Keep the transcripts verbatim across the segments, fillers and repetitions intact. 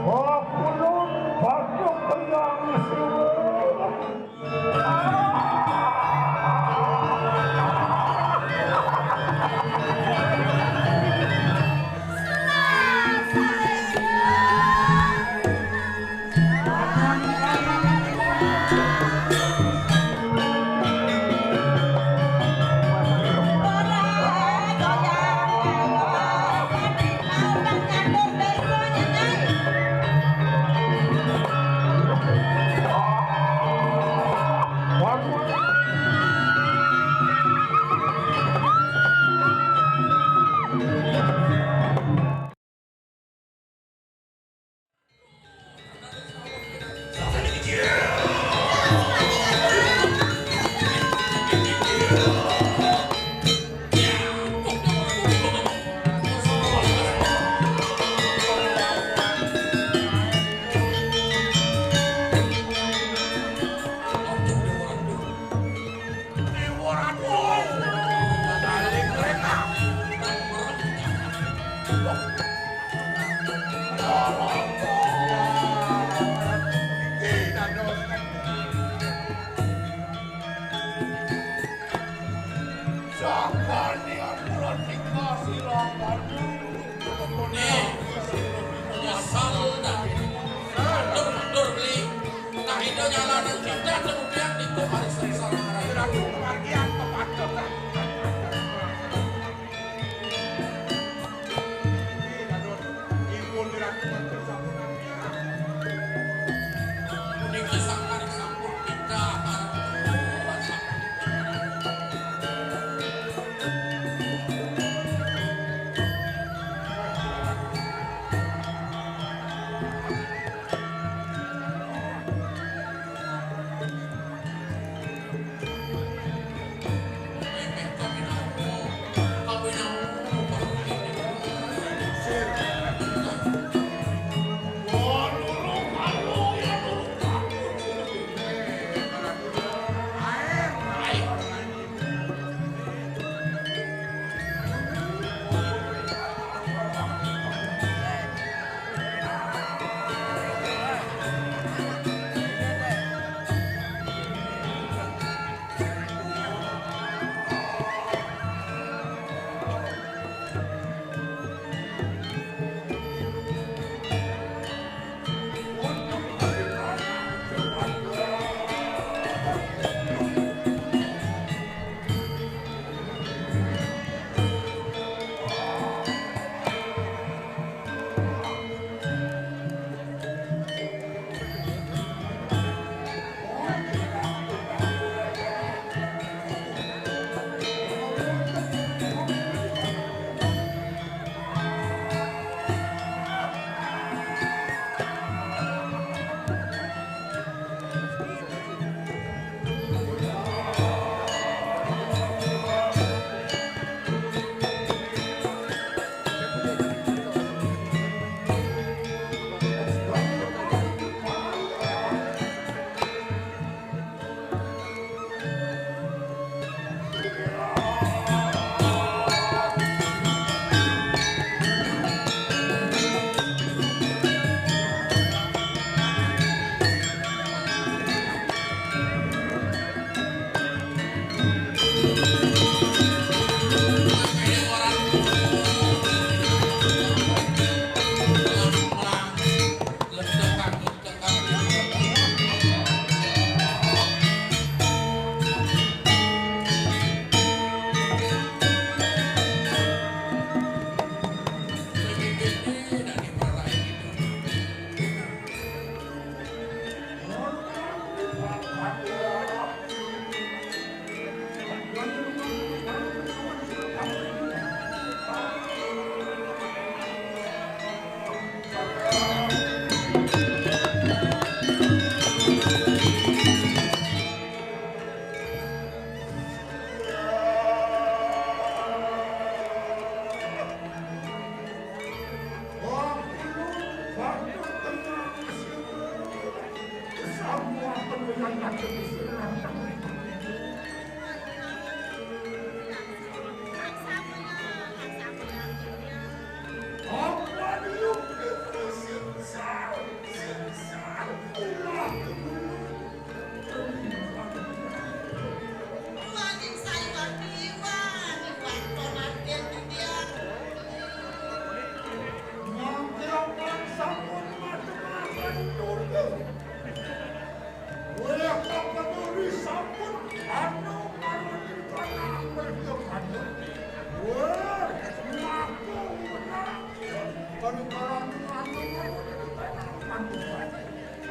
Kulun Bagong Hyang Siwa. Sakalian kula nika sira banyu. Nih, nyesel dah. Mundur, mundur, beli. Nah, itu nyalanan kita kemudian itu hari sengsara. Ira kemargian kepadetan. Ipun ira kepadetan. Punika sangkar sampun kita para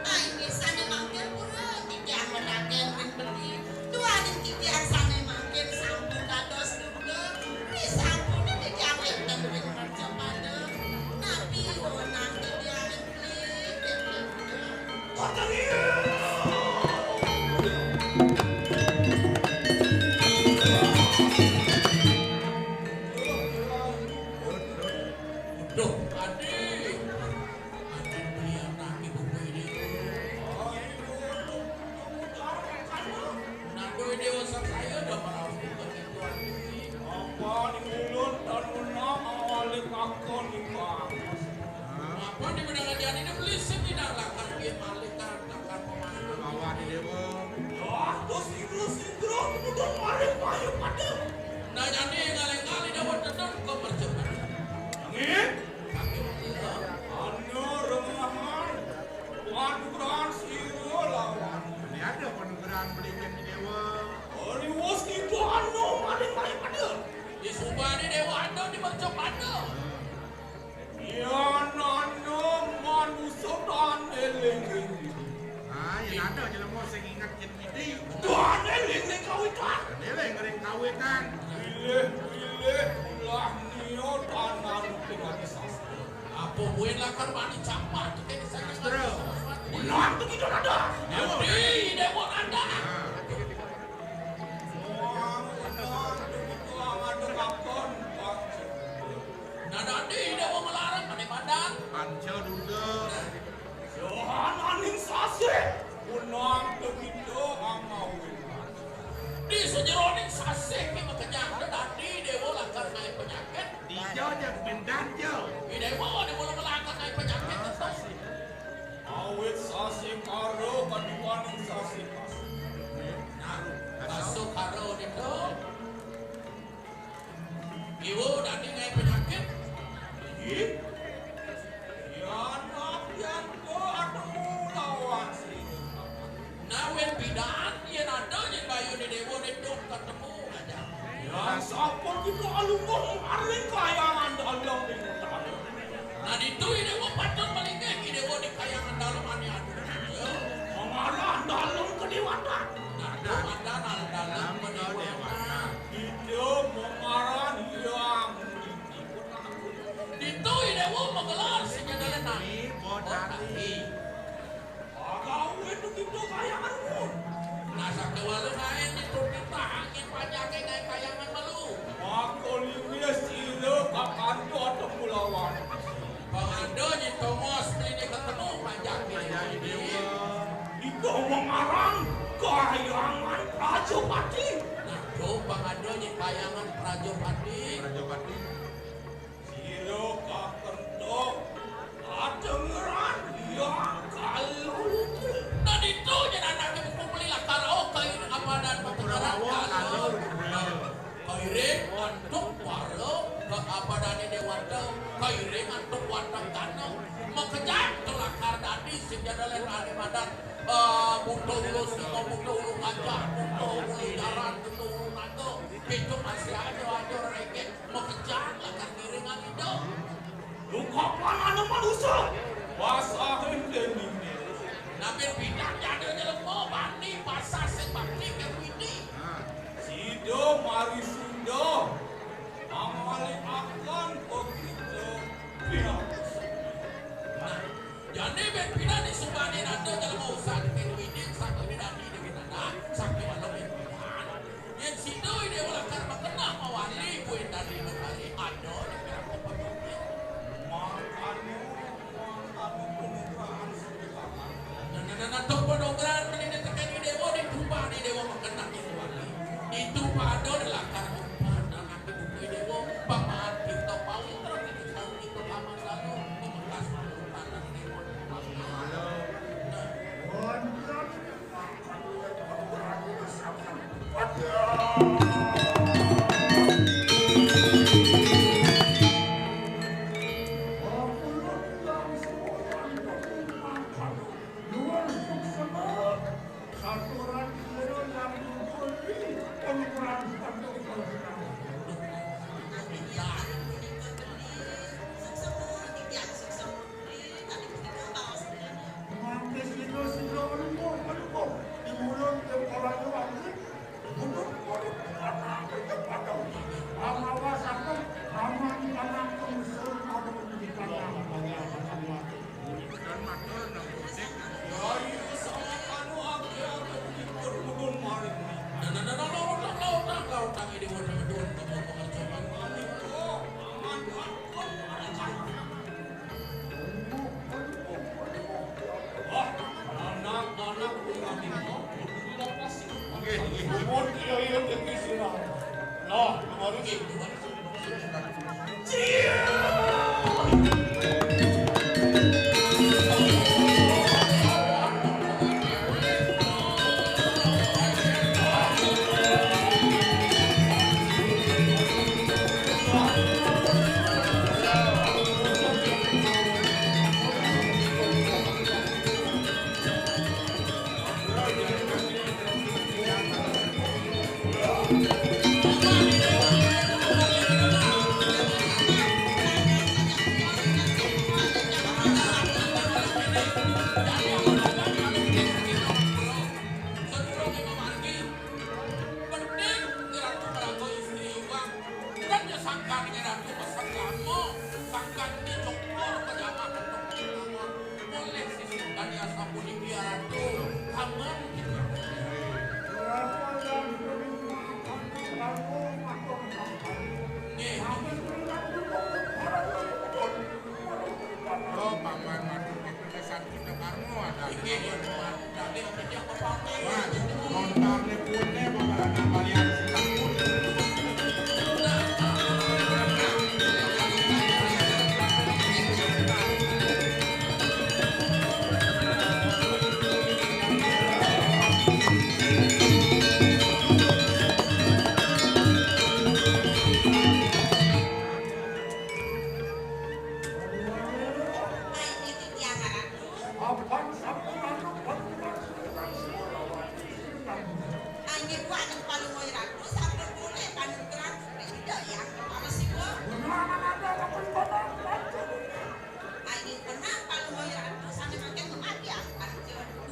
Nah, inggih sané mangkin purun titiang medalén ring beli. Duaning titiang sané mangkin sampun dados duda. Risampuné titiang wénten ring Mercapada. Napi wenang titiang ring beli? Duh, Adi. Adi beli anak ibu ini. Nando ini usah saya udah malah begitu, Adi. Apa di mulut dan menang awali kakon di bang. Apa di menang Adi ini beli sini dah lakar dia malikan. Lawan Déwa. Wah, terus terus terus kemudian maring payu pada. Nah, jadi ngalih-ngalih Déwa tetep ke percepatan. Nanging, tapi iya. Anu rengahan, panugrahan sira lawan. Ini ada panugrahan belikan di Déwa. Riwus kita anu maring payu pada. Di Subani Déwa ada di percepatan. Yan ana manusa tan eling ring Widi. Ah, yan ada jelema sing inget yen Widi. Tan eling ring kawitan. Eling ring kawitan. Pilih-pilih ulah nia tan manut ring sastra. Apa buin lakar bani capat kene sastra. Benar tu kita ada. Abdi Déwa ada. Ah. Wah, benar tu kita ada kapan. Nah, dadi Déwa nglarang ané madan. Panca Durga. Johananing sasih punang tebida amawin. Di sajeroning sasih ki makejang dadi Déwa lakar ngaé penyakit. Dija jag pindan ja. Di Déwa Déwa lakar ngaé penyakit. Ah, sasih. Awit sasih Kara kaduaning sasih Kasa. Nah, Kasa Kara ditu. Iwa dadi ngaé penyakit. Ih. Yan apian ko atemu lawan sira. Nah, wén pidan, yén ada yén bayu di Déwa di dong ketemu aja. Yan sampun kita alungguh maring kayangan dalem ing utara. Nah, ditu Déwa patut malinggih, Déwa di kayangan dalem ané ada. Mengarah dalem kedéwatan. Nah, ada dalem kedéwatan. Ditu mengarah yang ditu Déwa magelar sing jadalé nami. Bodari. Pagawé begitu kayangan pun. Nah, sakéwala ngaé ditu titah angin panjaké ngaé kayangan malu. Maka linggih sira kakanta temulawan. Pangada nyén tongos beliné ketemu panjaké. Panjaké Déwa. Iko mengarang kayangan Prajapati. Nah, to pangada nyén kayangan Prajapati. Prajapati. Sira kakentok kadengeran yang kalau. Nah, ditu nyén anaké buku beli lakar rauh ka apadan. Rauh kalau. Kairing antuk para ka apadané déwata, kairing antuk watang tanah. Makejang lakar dadi sing jadalé ané madan, eh, buta ulu singa, buta ulu gajah, buta ulu jaran, buta ulu naga. Pitu masih aja-aja rengkét. Makejang lakar ngiringang Ida. Ungkapan anak manusa, basahin déning Déwa. Napi pidan jada jelema bani basah sing bakti kén Widi. Nah. Sida marisuda, mangwalikaken pagita piatus. Nah, jani bén pidan di subané nata jelema usah kén Widi, satu di dadi déwé nana, sakti wala bén pidan. Yén sida Ida Déwa lakar makeneh mawali buin dadi negari ada di pihak pembangunan. Makané, makané penugrahan sing dipakai. Nah, nah, nah, nah, tuh penugrahan beliné tekén Ida Déwa, ditumpah Ida Déwa makeneh mawali. Ditumpah ada di lakar tumpah, nah, nanti buku Ida Déwa, paman kita pawitra, kita tahu, kita paman lalu, membekas paman, paman, paman. Nah. Pun iya, iya, dadi sira. Nah, kemarin iki. Sadurunge mamargi, penting Ratu Prabu istri iwang. Dan ya sangkan Ratu pesen kamu, sangkan di cokor pejama bentuk kamu. Boleh sisihkan ya sapuniki ya Ratu. Kamu gitu. Nggih. Oh, paman, waduh, keputusan kita karmu ada. Inggih, Paman. Dadi, dadi apa, Paman? Mas, montor ne pune, beberapa kalian silakan. Apan sampun anu panjenengan suwun. Inggih, Puaning Palungguh Ratu sampun polih panuturan Ida Hyang Kepala Siwa. Benar ada kapan bapak panjenengan. Inggih, benar Palungguh Ratu sane mangkin kematian panjenengan.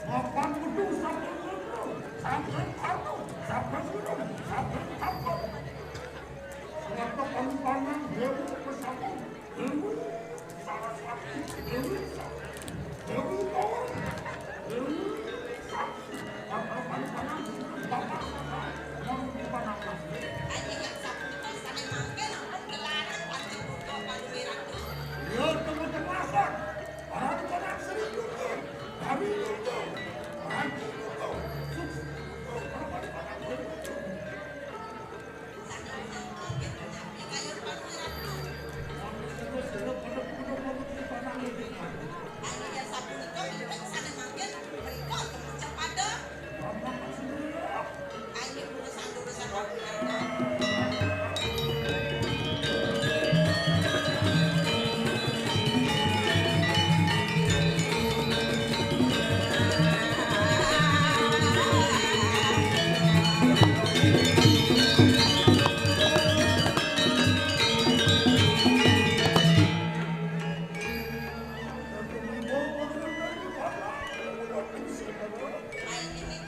Apan kudu sampun kudu, sampun anu, sampun kudu, sampun takut. Sebab pengorbanan Dewi Pesawung. Dewi Saraswati, Dewi Sakti, Dewi Tawang, Dewi Sakti, Bapak Panupanan, Bapak Saka, Mangku Panaka. Aji yang sapunika sane mangke ampun dilarang Panca Buka Palungguh Ratu. Ya, temu-temu asan. Para Buka Sri Buka, Dewi Buka, Ranti Buka, Sukti Buka, Bapak Panupanan, Dewi Buka.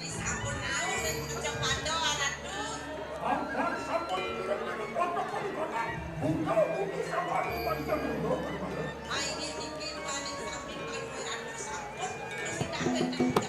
Sampun naung ring Mejapada, Ratu. Sampun, sampun, buka bumi sampun panjang. Aini niki paling sami Palungguh Ratu sampun prasida wénten.